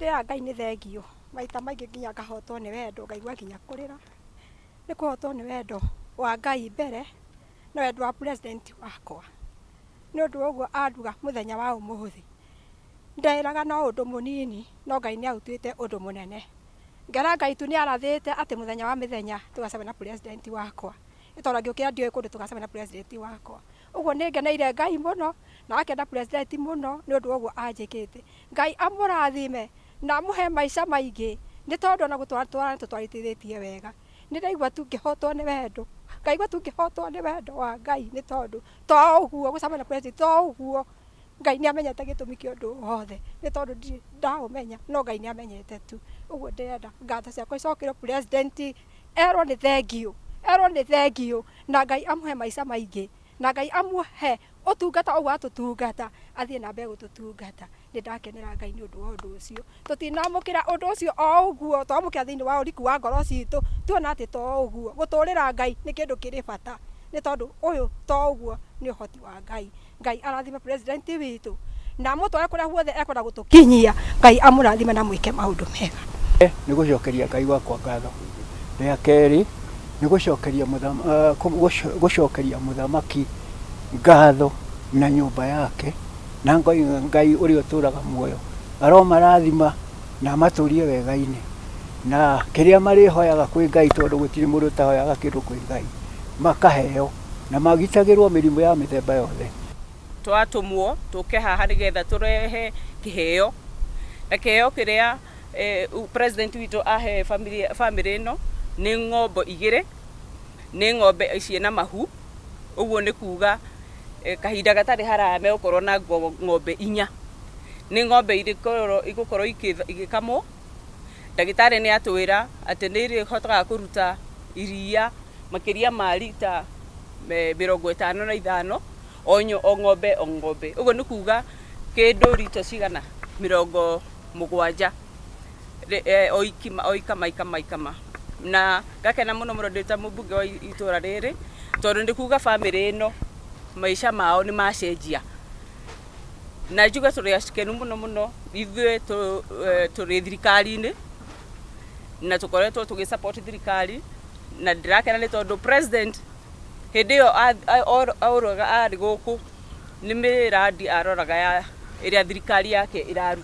Ndĩra Ngai nĩ thengiũ maita maingĩ nginya ngahotwo nĩ wendo, ngaigua nginya kũrĩra. Nĩ kũhotwo nĩ wendo wa Ngai mbere na wendo wa president wakwa. Nĩ ũndũ wa ũguo anduga mũthenya wa ũmũthĩ. Ndeĩraga no ũndũ mũnini no Ngai nĩ aũtuĩte ũndũ mũnene. Ngera Ngai tu nĩ arathĩte atĩ mũthenya wa mĩthenya tũgacemania na president wakwa. Nĩ tondũ ngĩũkĩra ndiũĩ kũndũ tũgacemania na president wakwa. Ũguo nĩ ngeneire Ngai mũno na ngakena president mũno nĩ ũndũ wa ũguo anjĩkĩte. Ngai amũrathime na amũhe maica maingĩ nĩ tondũ ona gũtwara nĩ tũtwarithĩtie wega. Nĩ ndaigua tu ngĩhotwo nĩ wendo, ngaigua tu ngĩhotwo nĩ wendo wa Ngai nĩ tondũ to ũguo gũcemania na president to ũguo. Ngai nĩ amenyete gĩtũmi kĩa ũndũ wothe nĩ tondũ ndirĩ ndaũmenya no Ngai nĩ amenyete tu. Ũguo ndĩrenda ngatho ciakwa icokerio president erwo nĩ thengiũ, erwo nĩ thengiũ na Ngai amũhe maica maingĩ na Ngai amũhe ũtungata ũguo atũtungata athiĩ na mbere gũtũtungata. Nĩ ndakenera Ngai nĩ ũndũ wa ũndũ ũcio. Tũtinamũkĩra ũndũ ũcio o ũguo, twamũkĩra thĩinĩ wa ũriku wa ngoro citũ, tuona atĩ to ũguo. Gũtũrĩra Ngai nĩ kĩndũ kĩrĩ bata nĩ tondũ ũyũ to ũguo nĩ ũhoti wa Ngai. Ngai arathime president witũ na amũtware kũrĩa guothe ekwenda gũtũkinyia. Ngai amũrathime na mwĩke maũndũ mega. Nĩ gũcokeria Ngai wakwa ngatho. Rĩa kerĩ nĩ gũcokeria gũcokeria mũthamaki ngatho na nyũmba yake na ngoiga Ngai ũrĩa ũtũraga muoyo aromarathima na amatũrie wega-inĩ na kĩrĩa marĩhoyaga kwĩ Ngai tondũ gũtirĩ mũndũ ũtahoyaga kĩndũ kwĩ Ngai makaheo na magitagĩrwo mĩrimũ ya mĩthemba yothe. Twatũmwo tũke haha nĩgetha tũrehe kĩheo, na kĩheo kĩrĩa president witũ ahe bamĩrĩ ĩno nĩ ng'ombe igĩrĩ, nĩ ng'ombe ciĩna mahu, ũguo nĩ kuga kahinda gatarĩ haraya megũkorwo na ng'ombe inya. Nĩ ng'ombe igũkorwo igĩkamwo, ndagĩtarĩ nĩ atwĩra atĩ nĩ irĩhotaga kũruta iria makĩria ma rita 55 o ng'ombe o ng'ombe. Ũguo nĩ kuga kĩndũ rita cigana? 70 o ikama ikama ikama. Na ngakena mũno mũno ndĩ ta mũmbunge wa itũra rĩrĩ tondũ nĩ kuga bamĩrĩ ĩno maica mao nĩ macenjia. Na njuge tũrĩ akenu mũno mũno ithuĩ tũrĩ thirikari-inĩ na tũkoretwo tũgĩ support thirikari na ndĩrakena nĩ tondũ president hĩndĩ ĩyo arĩ gũkũ nĩ mĩrandi aroraga ya ĩrĩa thirikari yake ĩraruta.